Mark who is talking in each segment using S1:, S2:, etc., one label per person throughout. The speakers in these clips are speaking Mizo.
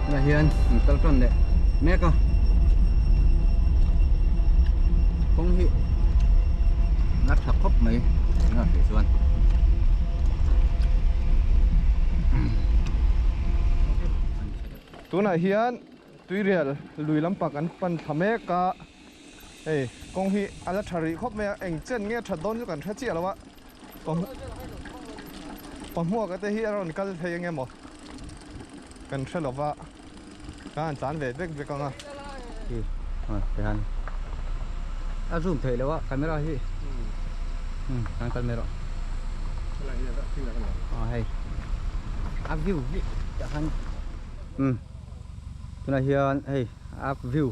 S1: Tunah hian an kal tan leh mek a kawng hi a tha khawp mai tunah hrih chuan.
S2: Tunah hian tuirial lui lampang kan pan thla mek a hei kawng hi a la tha rih khawp mai a eng chen nge that dawn chu kan hre chiah lo a pahmuaka te hi a rawn kal thei eng emaw kan hre lo va kan han tlan ve vek vek ang a.
S1: Tihian a zoom theih loh a camera hi kan kal mai rawh aw hei a view hi tah khan tunah hian hei a view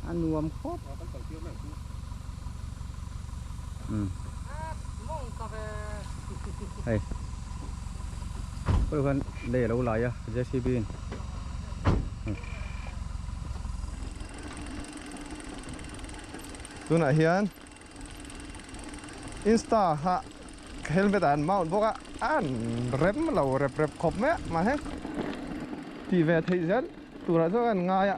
S1: a nuam khawp hei khawi khan lei alo lai a J C B in.
S2: Tunah hian insta kha helmet ah an mount bawk a an rem lo rep rep khawp mai a mahse tih ve theih zel turah chuan kan ngai a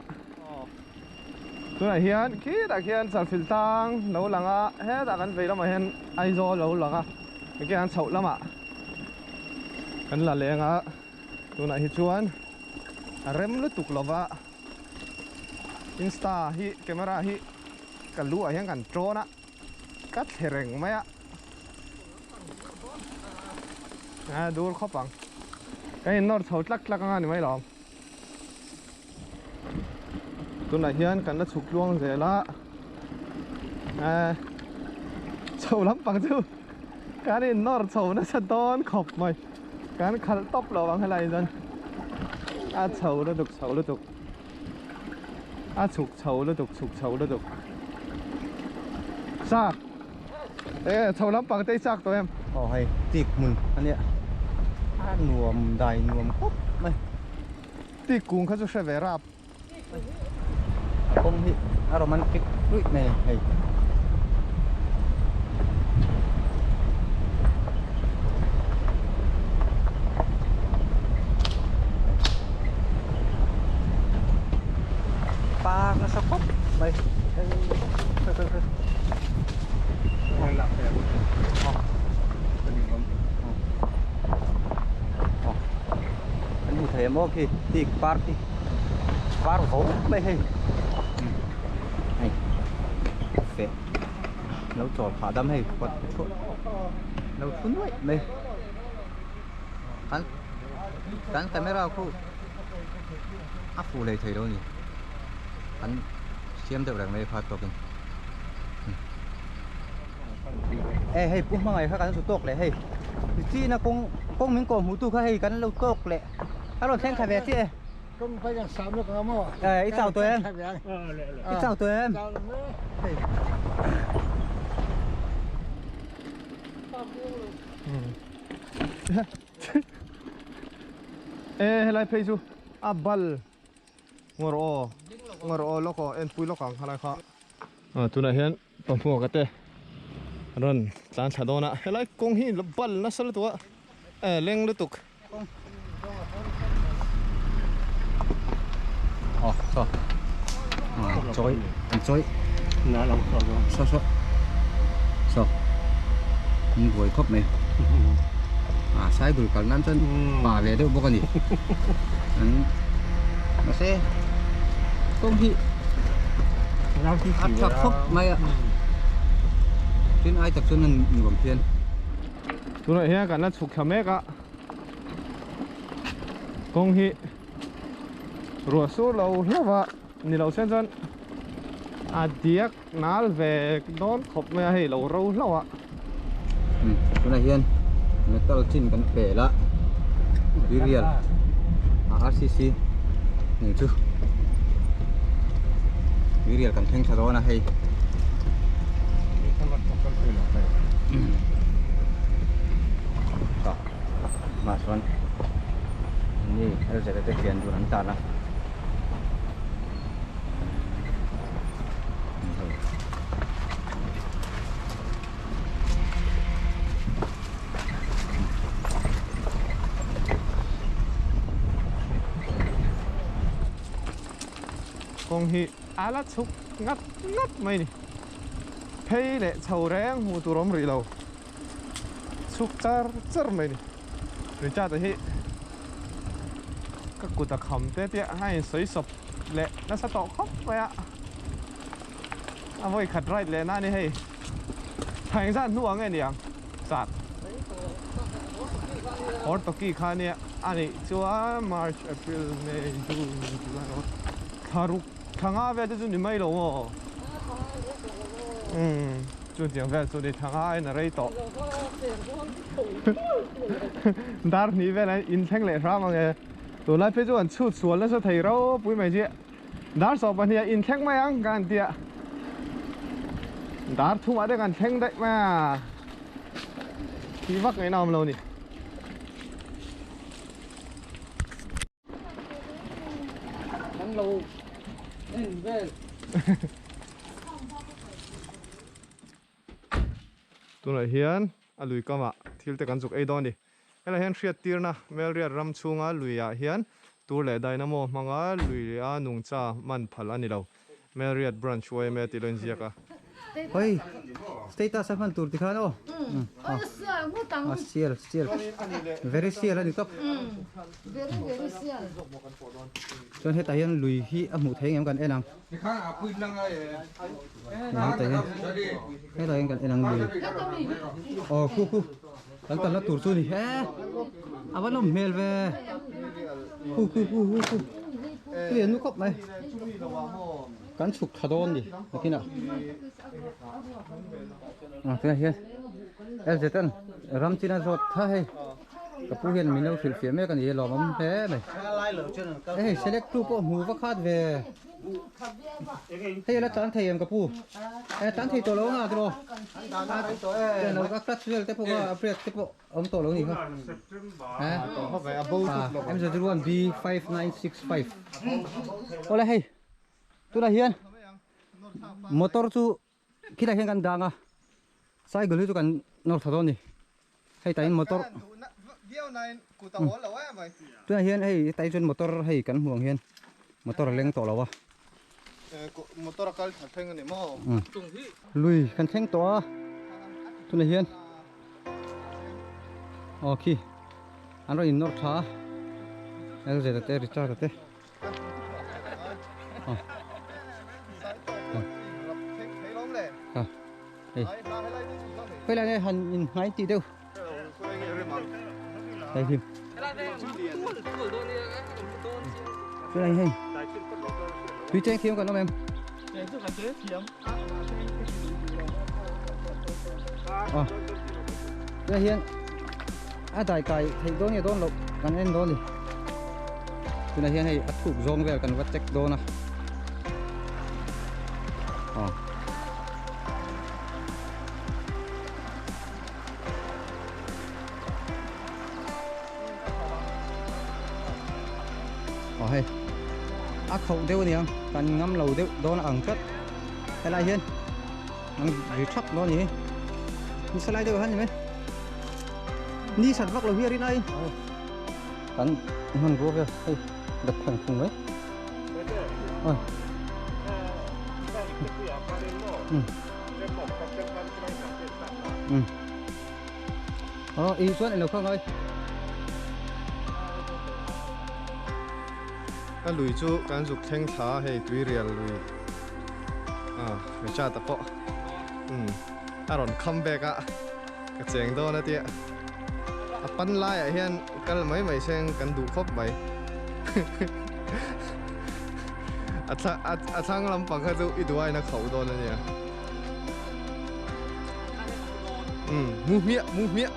S2: tunah hian khitah khian chalfilh tlang lo lang a hetah kan vei lamah hian Aizawl lo lang a engkim an chhoh lamah kan la leng a. Tunah hi chuan a rem lutuk lova insta hi camera hi ka lu ah hian kan tawn a ka thle reng mai a a dur khawp ang ka in nawr chho tlak tlak anga ni mai lo tunah hian kan la chhuk tluang zel a chho lampang chu kan in nawr chho nasa dawn khawp mai kan khalh tawp lo ang helai chuan a chho lutuk chho lutuk a chhuk chho lutuk chhuk chho lutuk chak e chho lampang te i chak tawh em
S1: aw hei tik hmun ania a nuam dai nuam khawp mai
S2: tik kung kha chu hre ve rap
S1: A kawng hi a romantic ruih mai a ni hei. Par nasa khawp mai. An hmu thei maw khi tik par khi par vo mai hei hei feh lo chawl phah dam hei kawt thu lo thu nuaih mai kan kan camera khu a fuh leh thei lo a ni kan siam deuh reng mai kha tawkin e hei pu hmangaih kha kan zu tawk leh hei china kawng kawng min kawh hmuh tu kha hei kan lo tawk leh a rawn thleng thla ve chiah e e i chau tawh em i chau tawh em hei
S2: e helai phei chu a bal Ngawr aw, ngawr aw lawk aw, enpui lawk ang khalai kha. Tunah hian pahmuaka te rawn tlan thla dawn a, helai kawng hi bal nasa lutuk a, e leng lutuk.
S1: Aw saw chawi an chawi saw saw saw an buai khawp mai a cycle kal nan chuan pa ve deuh bawk a ni. An mahse kawng hi a tha khawp mai a tin ai tak chuan a nuam phian.
S2: Tunah hian kan la chhuk thla mek a kawng hi ruah sur lo hlauh a ni lo sen chuan a diak nal ve dawn khawp mai a hei lo ro hlauh a.
S1: Tunah hian metal chin kan pel a tuirial a rcc nih chu tuirial kan thleng thla dawn a hei mah chuan ni lz te thian dun an tan a.
S2: Kawng hi a la chhuk ngat ngat mai ni. Phei leh chho reng hmuh tur awm rih lo. Chhuk char char mai ni. Richard a hi ka kut a kham te tia a insawi sawp leh nasa tawh khawp mai a. A vawi khat ride leh na a ni hei. Thla engzat hnuah nge niang? Zat. Or Toki kha nia a nih chuan March, April, May, June, July, August thla ruk thla nga vel te chu ni mai lo maw? Umm chutiang vel chu ni thla nga in a rei tawh. Dar hnih vel an inthleng leh hram ang e. Tunlai phei chu an chhut sual nasa thei ropui mai chiah. Dar sawh pahnih ah inthleng mai ang ka han ti a, dar thumah te kan thleng daih mai a, thih vak ngaihna awm lo ni.
S3: Kan lo en vel.
S2: Tunah hian a lui kamah thil te kan zuk ei dawn a ni. Helai hian hriattirna Melriat ram chhunga luiah hian tur leh dynamo hmanga lui a nungcha man phal a ni lo. Melriat Branch yma tih lo inziak a.
S1: Hoi status a hman tur tikhan aw. A sial sial very sial a ni tawp. Chuan hetah hian lui hi a hmuh theih ngem kan en ang. Hetah hian hetah hian kan en ang lui. Aw khu khu. Kan kalna tur chu ni he a va nawm hmel ve khu khu khu khu khu tui an nu khawp mai kan chhuk thla dawn ni nakinah ah tunah hian lz an ram chin a zawt tha hei ka pu hian min lo hrilh fiah mek a ni hi lawmawm hle mai hei select tu pawh hmu va khat ve. Hei a la tlan thei em ka pu? E tlan thei tawh lo anga tiraw? Chen lo ka clutch vel te pawh kha a brake te pawh a awm tawh lo nih kha. MZ01 B5965 Awle hei tunah hian motor chu khilai hian kan dang a cycle hi chu kan nawr thla dawn a ni. Hei tah hian motor tunah hian hei hetah hi chuan motor hei kan hmuh ang hian motor a leng tawh lo a
S2: motor a kal thla thleng a ni maw
S1: lui kan thleng tawh a tunah hian aw khi an rawn innawr tha a lz te Richard te. Hei lai nge han in hnai tih deuh Đây phim Cái này hay Tùy chanh thiam kan awm em Ờ Cái hian a dai kai thei dawn nge dawn loh kan en dawn ni tunah hian hei a thuk zawng vel kan va check dawn a aw aw hei a khauh deuh aniang kan ngam lo deuh dawn a ang tlat helai hian an ri thak dawn a ni ni sa lai deuh han ni mai. Ni sat vak lo hi a rin aiin kan hmanrua vel hei dat pheng phung mai. Oi. Ờ, ý chuan elo kha ngai.
S2: A lui chu kan zuk thleng thla hei tuirial lui a Richard a pawh a rawn kham bek a. Ka cheng dawn a tia. A pan laiah hian kal mai mai seng kan duh khawp mai. A thla a thlang lampang kha chu i duaina khauh dawn a nia. Umm mu hmiah mu hmiah.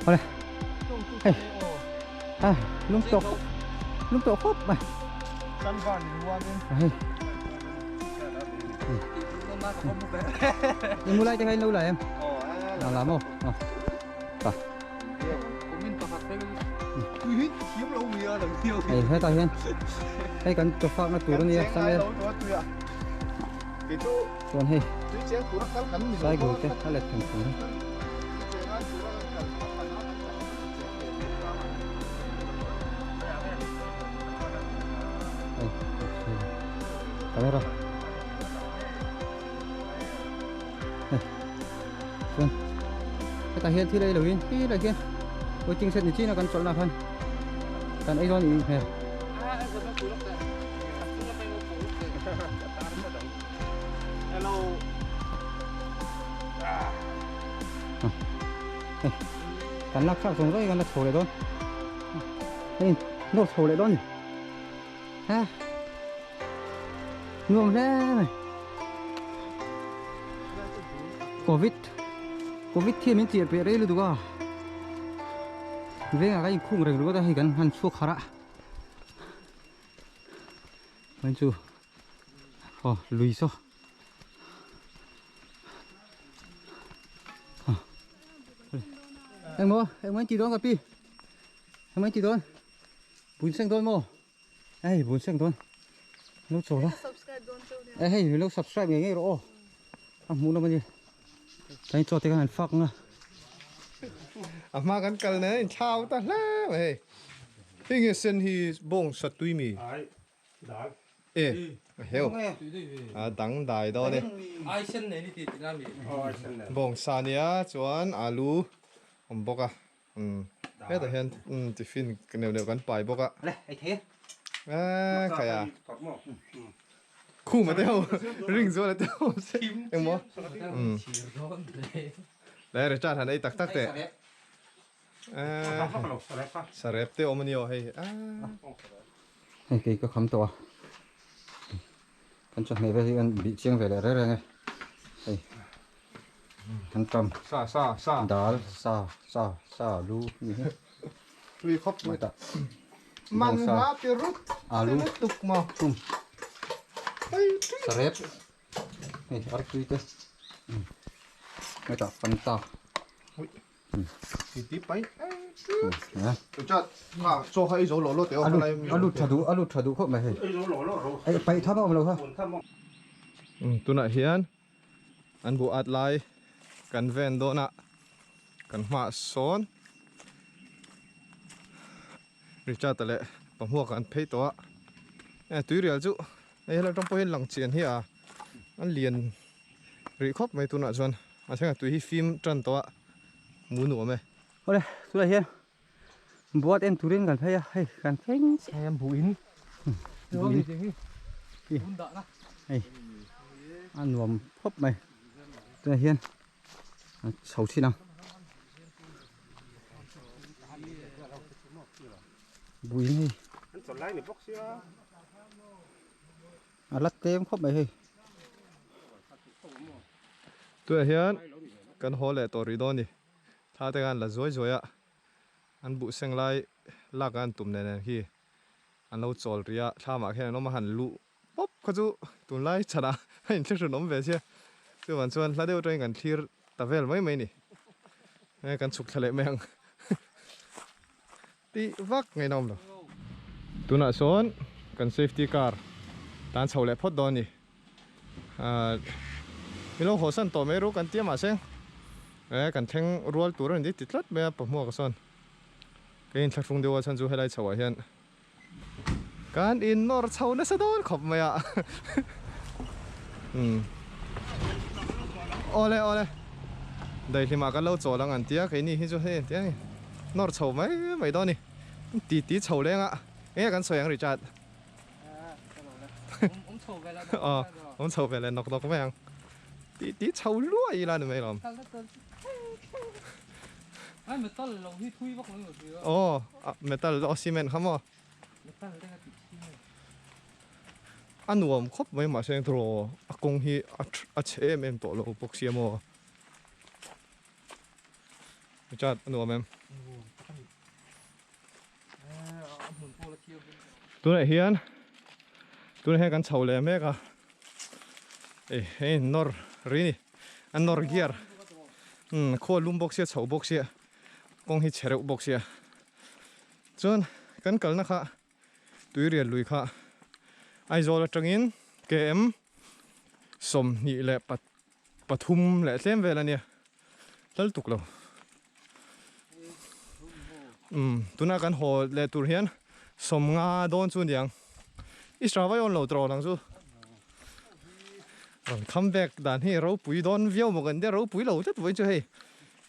S1: Awle hei a lung tawh lung tawh khawp mai hei i mu lai te kha in lo la em la la maw ta hei hetah hian hei kan chawfakna tur ania Samuel chuan hei saigul te a let thung thung hei camera hei chuan hetah hian thil ei loin helai hian waiting shed ni chin a kan chawlhna khan kan ei dawn nih hmel. Hei kan lak thlak zawng zawng hi kan la chho leh dawn hei nawr chho leh dawn ni ha nuam hle mai covid covid hi min chirh peh rei lutuk a vengah ka inkhung reng ringawt a hei kan han chhuak harh a chuan chu aw lui saw engmaw engmaw in ti dawn ka pi engmaw in ti dawn bun seng dawn maw. Hei bun seng dawn lo chawl a e hei lo subscribe ngei ngei rawh aw a hmuh nawm ani kan chaw te khan an fak nga
S2: a hma kan kal nen a inthlau ta hle mai hei hei nge sen hi bawng sa tui mi e a heu a dang dai dawn e bawng sa nia chuan alu awm bawk a Hetah hian tiffin neuh neuh kan pai bawk a. Khai a. Khum a te ho ring zual a te ho engmaw. Le Richard han ei tak tak teh. Sarep te awm a ni aw hei.
S1: Hei kei ka kham tawh a. Kan chawhmeh vel hi kan bih chiang ve leh reng reng e. Hei kan tam
S2: sa sa sa
S1: dal sa sa sa lu ni hi.
S2: Tui khawp mai ta. Man hla ti rut
S1: alu
S2: tuk ma.
S1: Tum. Sarep. Hei ar tui te. Mai ta fanta.
S2: Ti ti pai. Chat nga chaw kha ei zo lo lo teh aw khalai
S1: mi. Alu tha duh alu tha duh khawp mai hei. Ei paih tha awm lo kha.
S2: Tunah hian an bu at lai kan ven dawn a kan hma sawn Richard-a leh Pahmuaka an phei tawh a e tuirial chu hei helai atang pawh hian lang chian hi a an lian rih khawp mai tunah chuan a thlengah tui hi fim tan tawh a mu nuam e.
S1: Awle tunah hian buat en turin kan phei a hei kan thleng chiah.
S2: Hei an buh in
S1: buh in hei a nuam khawp mai tunah hian a chho thin ang buh in hei a la tlem khawp mai hei.
S2: Tunah hian kan haw leh tawh rih dawn a ni. Thla te khan la zuai zuai a, an buh seng lai lak a an tum nen nen khi an lo chawl rih a, thla mah khian an awm a han luh pawp kha chu tunlai chhanah a inthlahrun awm ve sia. Chuvang chuan hla deuh atangin kan thlir ta vel mai mai a ni. Kan chhuk thla leh mai ang tih vak ngaihna awm lo. Tunah sawn kan safety car tan chho leh phawt dawn a ni. Min lo haw san tawh mai ru kan tia mahse e kan thleng rual tur a ni ti tlat mai a pahmuak sawn ka inthlahrung deuh a chhan chu helai chhoah hian kan in nawr chho nasa dawn khawp mai a umm awle awle daihlimah kan lo chawl ang an tia keini hi chu hei an tia a ni nawr chho mai mai dawn a ni ti ti chho leng a enge kan sawi ang Richard. Aw awm chho ve leh nawk nawk mai ang tih tih chho luai ila ni mai lawm. Aw metal aw cement kha maw a nuam khawp mai mahse draw a kawng hi a chhe em em tawh lo bawk sia maw. Richard a nuam em? Tunah hian tunah hian kan chho leh mek a ei hei nawr ri ni a nawr gear umm khual lum bawk sia chho bawk sia kawng hi chhe reuh bawk sia chuan kan kalna kha tuirial lui kha Aizawl atangin km 20 leh 3 leh tlem vel a nia lal tuk lo umm tuna kan haw leh tur hian 50 dawn chu aniang i sra vai awn lo tawh ang chu rawn kham bek dan hi ropui dawn viau maw kan tia ropui lo tlat vawiin chu hei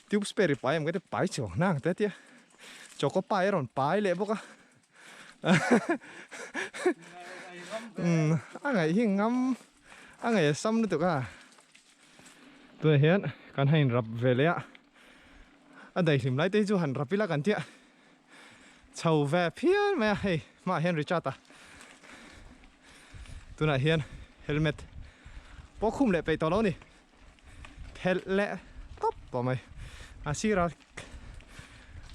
S2: tube spare i pai em ka ti pai chho ang nang te tia choco pie a rawn pai leh bawk a umm a ngaih hi ngam a ngaih a sam lutuk a tunah hian kan han in rap ve leh a a daihlim lai te hi chu han rap ila kan tia chho ve phian mai a hei hmaah hian Richard a tunah hian helmet pawh khum leh peih tawh lo a ni phelh leh tawp tawh mai a sirah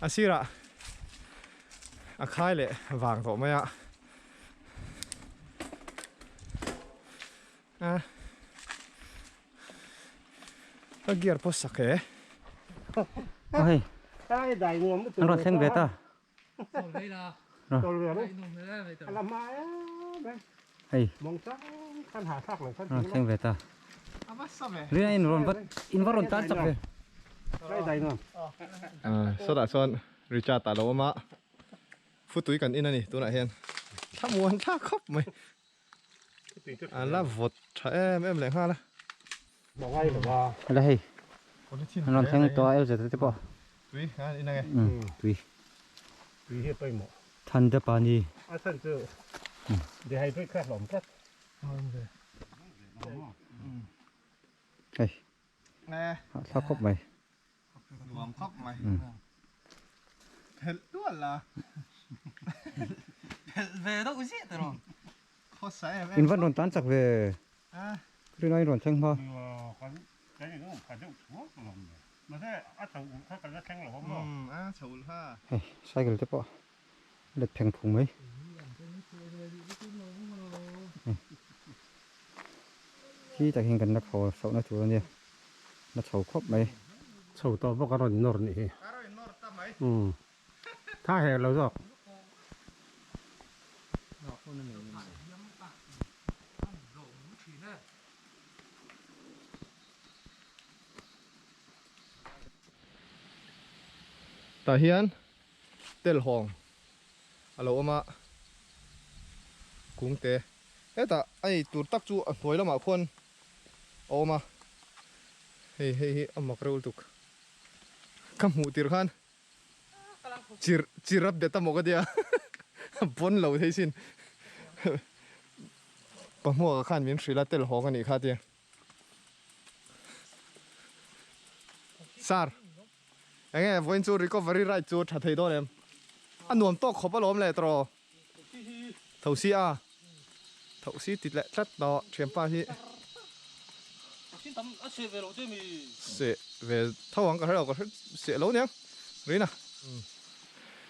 S2: a sirah a khai leh vang tawh mai a a ka gear pawh sak e
S1: hei an rawn thleng ve ta hei an rawn thleng ve ta rin a in rawn vat in va rawn tan chak ve
S2: sawtah chuan Richard a lo awm a Futui kan in a ni tunah hian thlamuan thlak khawp mai a la vawt tha em em leh nghal a.
S1: Ela hei an rawn thleng tawh a LZ te pawh.
S2: Tui an in ange.
S1: Tui.
S4: Tui hi a pawimawh.
S1: Thanda pani.
S4: A chhan chu dehydrate kha a hlawm tlat.
S1: Hei hahthlak khawp mai.
S2: Nuam khawp mai. Phelh tual la.
S3: Phelh ve deuh ziah tawh rawh.
S2: Khawsa em em.
S1: In van rawn tan chak ve. Rinai in rawn thleng hma. Hei cycle te pawh let pheng phung mai. Khi tak hian kan la khaw sauhna tur a nia. La chho khawp mai.
S4: Chho tawh bawk a rawn nawr nih hi.
S2: A rawn nawr ta mai.
S4: Umm. Tha her lo zawk.
S2: Tah hian tel hawng a lo awm a, kungte hetah a ei tur tak chu a hnuai lamah khuan a awm a, hei hei hi a mak reuh lutuk ka hmuh tir khan chirh chirh a bet a maw ka tia a pawn lo thei sin pahmuaka khan min hrilh a tel hawng a nih kha tia sir. Enge vawiin chu recovery ride chu tha thei dawn em? A nuam tawk khawp alawm le tawh. Tho si a. Tho si ti leh tlat tawh thianpa hi. Seh ve tho ang ka hre lo ka hre seh lo aniang Rina.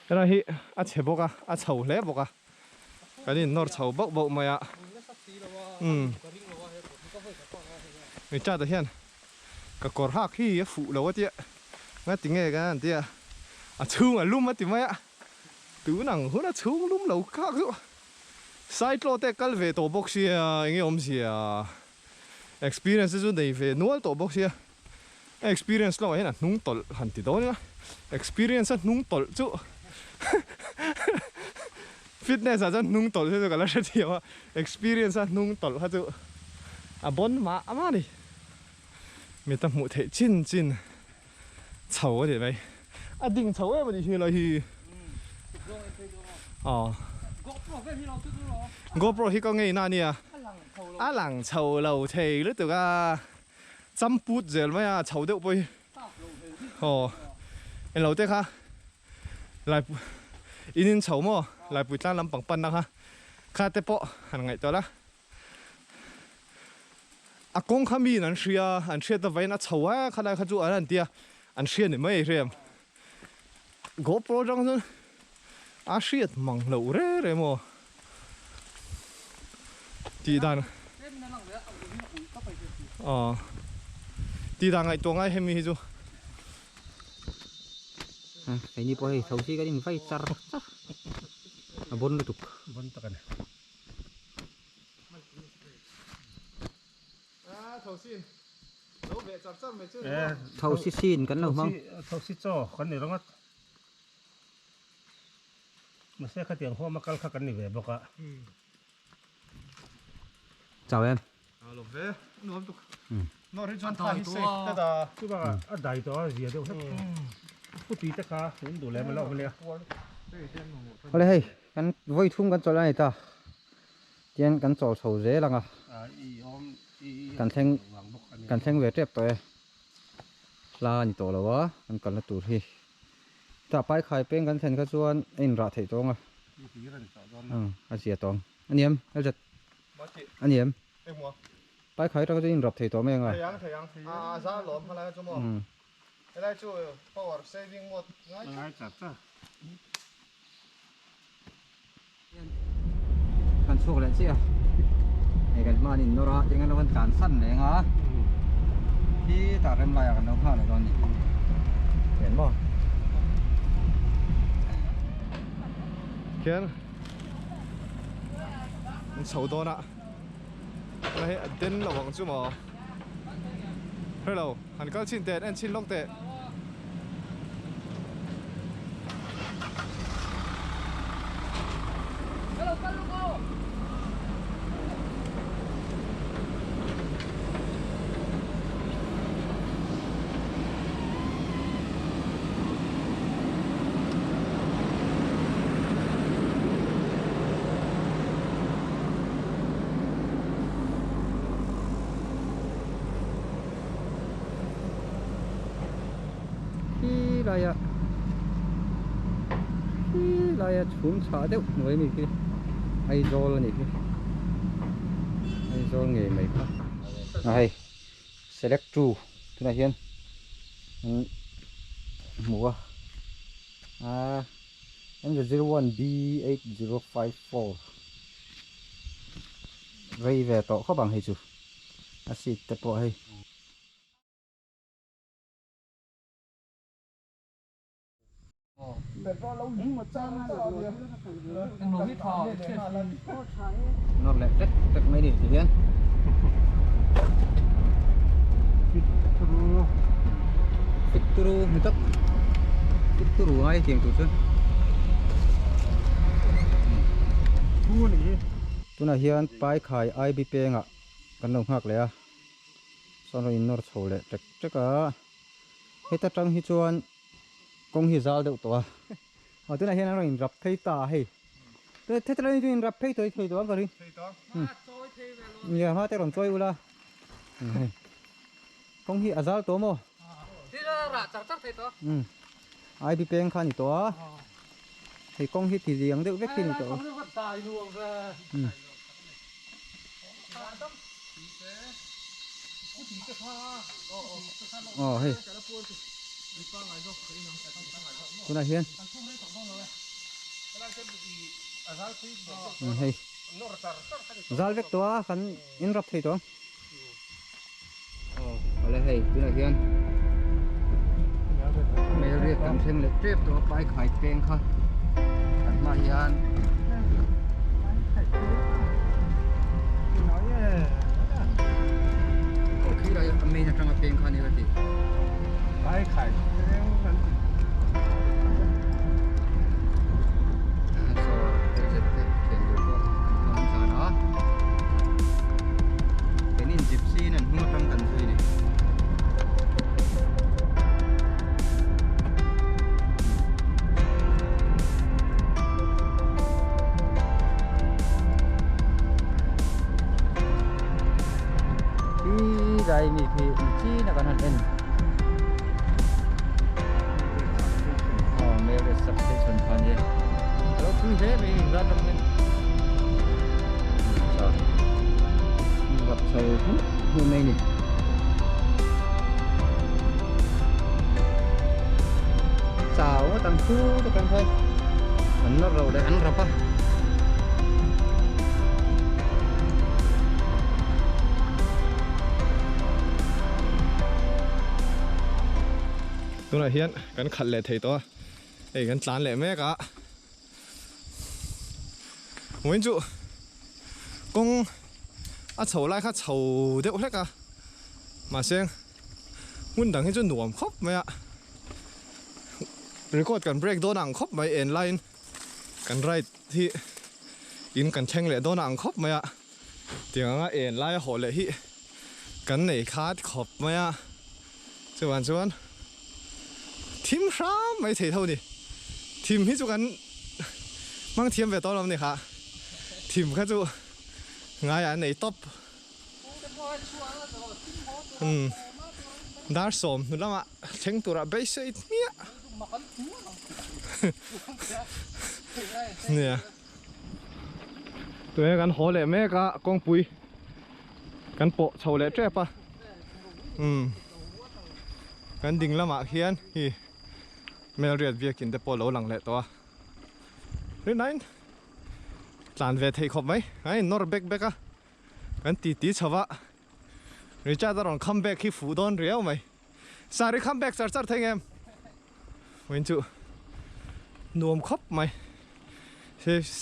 S2: Helai hi a chhe bawk a, a chho hle bawk a. Kan in nawr chho bauh bauh mai a. Umm. Richard a hian Ka kawr hak hi a fuh lo a tia, nga ti nge kan han tia, a chhung a lum a ti mai a, tun ang hun a chhung lum lo khak chu Saitlaw te kal ve tawh bawk sia, enge awmzia experience te chu nei ve nual tawh bawk sia, a experience lamah hian a hnung tawlh han ti dawn ila, experience a hnung tawlh chu fitness ah chuan hnung tawlh chu ka la hrethiam a, experience a hnung tawlh kha chu a bawn mah mah a ni. Mit a hmuh theih chin chin chho a ni mai. A ding chho em a nih hi lai hi. Aw. GoPro hi ka ngei na ania. A lang chho lo thei lutuk a. Champut zel mai a chho deuh pawh hi. Aw. Englo te kha. Lai in in chho maw Laipui tlang lampang panna kha. Kha te pawh han ngaihtuah la. A kawng kha miin an hria, an hriat avangin a chho a, khalai kha chu an han tia, an hria ni mai hrem. GoPro atang chuan a hriat mang loh re re maw tih dan aw tih dan ngaihtuah ngai hemi hi chu.
S1: Keini pawh hei tho si kan in vai char char a bon lutuk.
S4: Bon tak a ni.
S1: Tho si sin kan lo hmang.
S4: Tho si chaw kan ni ringawt. Mahse khatiang huama kal kha kan ni ve bawk a.
S1: Chau em?
S2: A lo ve, nuam tuk. Nawr hi chuan tha hi safe tlat a.
S4: Chu bakah a dai tawh a zia deuh hlek. Putui te kha in duh lem a lo awm ania.
S1: Awle hei, kan vawi thum kan chawlh a ni ta. Tian kan chawl chho zel ang a. Kan thleng kan thleng ve tep tawh e. Hla a ni tawh lo a, kan kalna tur hi. Tah paikhai peng kan thlen kha chuan a inrah theih tawng a. A zia tawng. A ni em? Elzet. A ni em? Paikhai atanga chuan inrap thei tawh mai ang a.
S2: Thei ang, thei ang. A zar lawm khalai chu maw. Helai chu power saving mode ngai
S4: Ngai char char.
S1: Kan chhuak leh chiah a, hei kan hma an innawr a, eng alo kan tlan san leng a, khi tah rem laiah kan lo nghah leh dawn a ni. Hian maw?
S2: Khian an chho dawn a, hei a den lo ang chu maw? Hrelo. Han kal chhin teh, en chhin lawk teh.
S1: Khi laia khi laia chhum chhah deuh hnuai a ni khi Aizawl a nih khi Aizawl ngei mai kha a hei select two tunah hian hmu a ah M zero one B 8 0 5 4 rei ve tawh khawp ang hei chu. A seat te pawh hei. Nawr leh hlek hlek mai ni ti hian. Fit turu ni tak. Fit turu ngai tiang tur chuan. Tunah hian Paikhai IB pengah Kan lo nghak leh a, chuan rawn innawr chho leh ṭek ṭek a, heta ṭang hi chuan kawng hi zal deuh tawh a, aw tunah hian an rawn inrap phei ta a hei, heta ṭang hi chu inrap phei tawh thei tawh ang ka ring, nia hma te rawn chawi ula, hei kawng hi a zal tawh maw, IB peng kha a ni tawh a, hei kawng hi ti liang deuh vek hi a ni tawh a. Aw hei tunah hian hei zal vek tawh a kan in rap thei tawh ang aw awle hei tunah hian melriat kan thleng leh tep tawh a paikhai peng kha kan hmaah hian aw khi lai a main atanga peng kha a ni ka ti
S2: paikhai peng kan ti
S1: saw lz te thian tur pawh an hmang zan a keinin gypsy in an hnung atang kan zui ni. Khi lai mi khi chin a kan han en aw Marriott substation kha nia a lo thui hle mai hei zan ram hian rap chho hmuh hmuh mai a ni. Chau ngawt ang. Tang chu te kan khan an nawr lo leh an rap a.
S2: Tunah hian kan khalh leh thei tawh a, hei kan tlan leh mek a. Vawiin chu kawng a chho lai kha chho deuh hlek a, mahse hmun dang hi chu nuam khawp mai a, record kan break dawn ang khawp mai en laiin kan ride hi in kan thleng leh dawn ang khawp mai a, tiang anga en laia hawh leh hi kan nei khat khawp mai a, chuvang chuan thim hram mai thei tho a ni, thim hi chu kan hmang thiam ve tawh lo a ni kha, thim kha chu ngaiah an nei tawp. Umm dar sawm hnu lamah thleng turah beisei hmiah nia tunge kan haw leh mek a kawngpui kan pawh chho leh tep a umm kan ding lamah khian hi Melriat biakin te pawh a lo lang leh tawh a rinaiin tlan ve theih khawp mai a in nawr bek bek a. Kan ti ti chho a, Richard a rawn come back hi fuh dawn riau mai. Sir i come back char char thei ngem? Vawiin chu nuam khawp mai.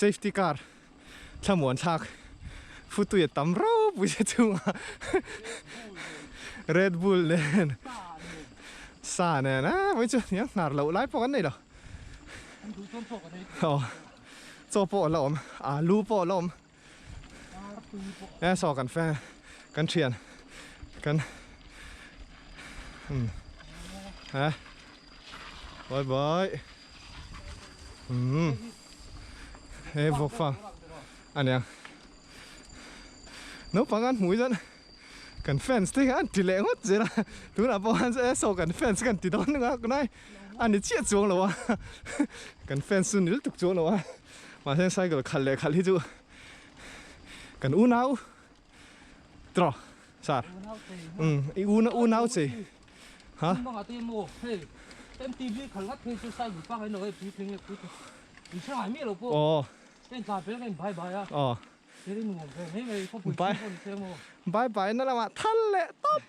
S2: Safety car thlamuan thlak futui a tam ropui che chunga Red Bull nen sa nen a vawiin chu hniang hnar loh lai pawh kan nei lo. Aw chaw pawh a la awm, alu pawh a la awm. E saw kan fan kan thian kan um ha bye bye um he vawk fa ania naupang an hmui chuan kan fans te hian an ti leh ngawt zel a tunah pawh khan e saw kan fans kan ti dawn a tunai a ni chiah chuang lo a kan fans chu ni lutuk chuang lo a. Mahse cycle khalh leh khalh hi chu kan unau tawh sir umm i una unau che ha aw aw bye bye na lamah thal leh tawp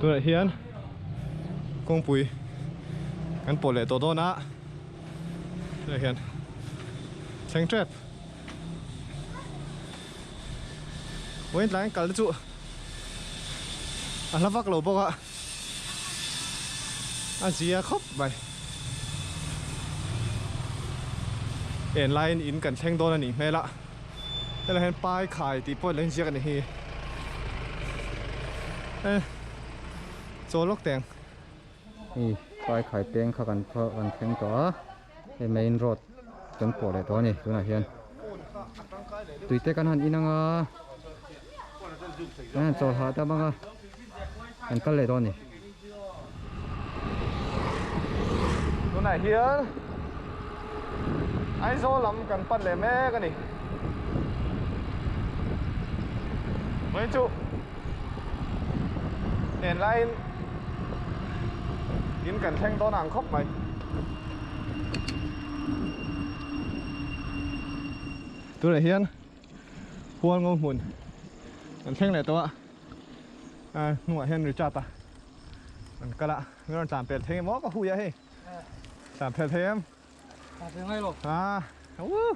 S2: tunah hian kawngpui kan pawh leh tawh dawn a tunah hian thleng tep vawiin tlai an kal te chu a hla vak lo bawk a a zia khawp mai en laiin in kan thleng dawn a nih hmel a helai hian pai khai tih pawh alo inziak a ni hi e chaw lawk teng.
S1: Hei pai khai peng kha kan kan thleng tawh a hei main road kan pawh leh tawh a ni tunah hian tui te kan han in ang a kan han chawl hahdam ang a kan kal leh dawn a ni.
S2: Tunah hian Aizawl lam kan pan leh mek a ni. Vawiin chu en laiin in kan thleng dawn ang khawp mai. Tunah hian Hualngo hmun kan thleng leh tawh a. A hnungah hian Richard a an kal a min rawn tlan pel thei emaw ka hui a hei tlan pel thei em
S3: tlan pel ngai lo
S2: a woo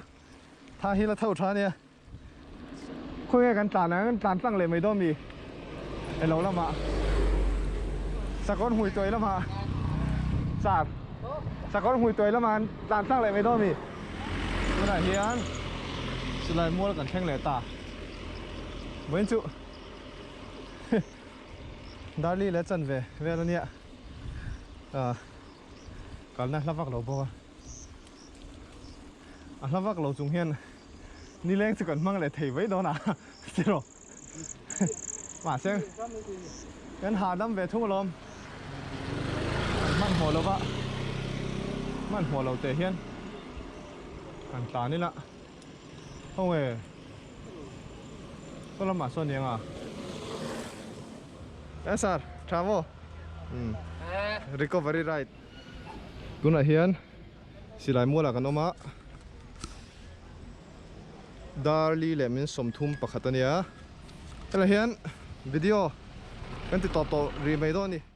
S2: tha hi la tho tha ania khawi nge kan tlan ang tlan tlang leh mai dawn mi elo lamah sakawr hmui tuai lamah sar sakawr hmui tuai lamah an tlan tlang leh mai dawn mi tunah hian silai mual kan thleng leh ta vawiin chu Darli leh chan ve vel a nia ah kalna hla vak lo bawk a a hla vak lo chung hian nileng chu kan hmang leh thei mai dawn a tiraw mahse kan hahdam ve thung alawm kan hmanhmawh lo va hmanhmawh lo teh hian kan tlan ila. Ho nge saw lamah sawn eng a e sir tha maw umm. Recovery ride. Tunah hian silai mualah kan awm a, Darli leh min 31 a nia. Helai hian video kan ti tawp tawh rih mai dawn a ni.